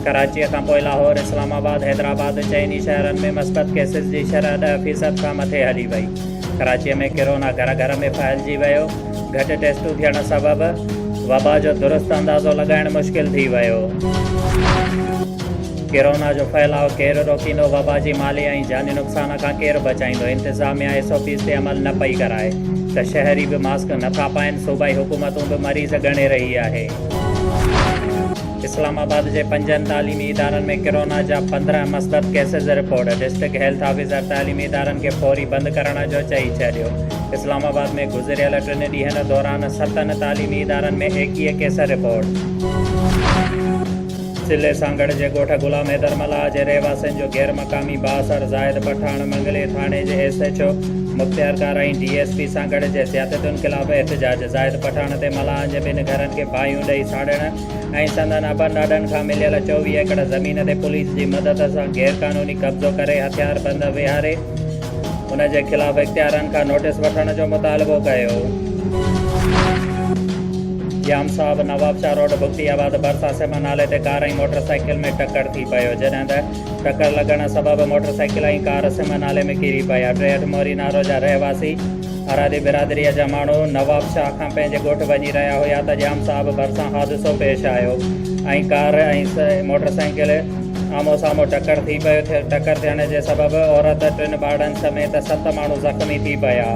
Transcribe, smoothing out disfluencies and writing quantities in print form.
ڪراچيء کانپوء لاهور، اسلام آباد، حيدرآباد چئني شهرن ۾ مثبت ڪيسز جي شرح 10 فيصد کان مٿي هلي وئي. ڪراچيء ۾ ڪرونا گهر گهر ۾ ڦهلجي ويو، گهٽ ٽيسٽون ٿيڻ سبب وبا جو درست اندازو لڳائڻ مشڪل ٿي ويو. ڪرونا جو ڦهلاء ڪير روڪيندو، وبا جي مالي ۽ جاني نقصان کان ڪير بچائيندو، انتظاميا ايس او پيز تي عمل نه پئي ڪرائي ته شهري به ماسڪ نه ٿا پائن، صوبائي حڪومتون به مريض ڳڻي رهي آهي. اسلام آباد جي پنجن تعليمي ادارن ۾ ڪرونا جا 15 مثبت cases report, district health officer تعليمي ادارن کي فوري بند ڪرڻ جو چئي ڇڏيو. اسلام آباد ۾ گذريل ٽن ڏينهن دوران ستن تعليمي ادارن ۾ 21 ڪيس رپورٽ. ضلعي سانگهڙ جي ڳوٺ غلام حيدر ملاح جي رهواسين جو غير مقامي بااثر زاهد پٺاڻ منگلي ٿاڻي جي ايس ايڇ او مختيارڪار ۽ ڊي ايس پي سانگهڙ جي زيادتين خلاف احتجاج، زاهد پٺاڻ تي ملاحن جي ٻن گهرن کي باهيون ڏئي ساڙڻ ۽ سندن ابن ڏاڏن کان مليل 24 ايڪڙ زمين تي پوليس جي مدد سان غيرقانوني قبضو ڪري هٿياربند ويهاري ان جي خلاف اختيارن کان نوٽيس وٺڻ جو مطالبو ڪيو. ڄام صاحب نوابشاهه روڊ بگٽي آباد ڀرسان سم نالي تي ڪار ۽ موٽر سائيڪل ۾ ٽڪر ٿي پيو جڏهن ته ٽڪر لڳڻ سبب موٽر سائيڪل ۽ ڪار سم نالي ۾ ڪري پيا 63 موري نارو جا رهواسي آرادي برادريء جا ماڻهو نوابشاهه کان پنهنجي ڳوٺ وڃي رهيا هيا ته ڄام صاحب ڀرسان حادثو پيش آيو ۽ ڪار ۽ موٽر سائيڪل آمهون سامهون ٽڪر ٿي پيو، ٽڪر ٿيڻ جي سبب عورت، ٽن ٻارڙن سميت ست ماڻهو زخمي ٿي پيا.